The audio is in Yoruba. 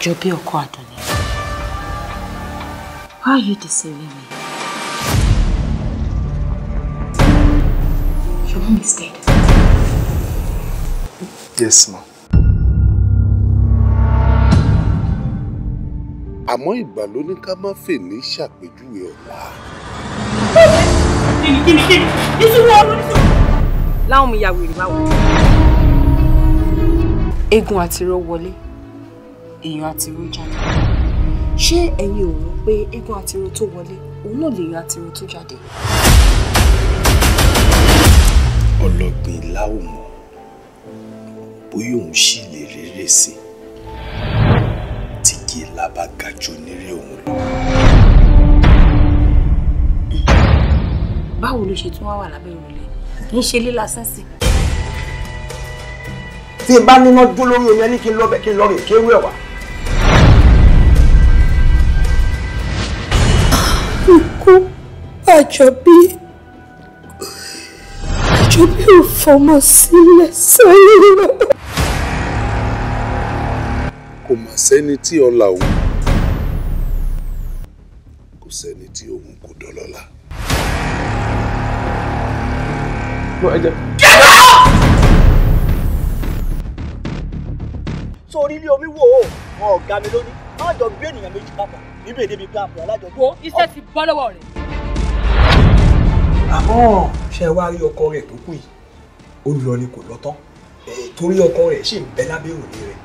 Àjọbí ọkọ Àdùnní. Why are you deceiving me? Your mom is dead. Yes, ma. Àmọ́ ìgbà ló ní ká má fèní ṣàpèjúwe ọ̀la. Kíni kíni kíni ìṣubú ọ̀run ìṣubú. Láwọn mi ya wèrè báwo. Eégún àtiró wọlé, èèyàn àtiró jáde. Ṣé ẹ̀yin ò rò pé eégún àtiró tó wọlé, òun náà lèèyàn àtiró tó jáde? Ọlọ́gbìn láwùmọ̀ bóyá òun sì lè rérè sí tí kì í lábá ga jù onírè òun lọ. Báwo ló ṣe tún wá wà lábẹ́ òrùlé? Kì í ṣe líla sẹ́ǹsì. Tí n bá níná dún lórí omi ẹni kí n lọ bẹ̀ kí n lọ rè kéwú ẹ̀ wá. Ikú Àjọbí Àjọbí ò fọmọ sílẹ̀ sáyé lọ. Kò mà sẹ́ni tí ọlá òun kò sẹ́ni tí òun kò dọ́lọ́lá. Sórí ilé omi wò ó, wọn ò ga mi lóní, má jọ gbé ènìyàn méjì papọ̀ níbi èdè bíi káàpù alájọgbé. Wo iṣẹ́ ti bọ́ lọ́wọ́ rẹ̀. Àmọ́ ṣe wá rí ọkọ rẹ̀ tó kù yìí, ó lọ ni kò lọ tán, torí ọkọ rẹ̀ ṣì ń bẹ lábẹ́ òrùlé rẹ̀.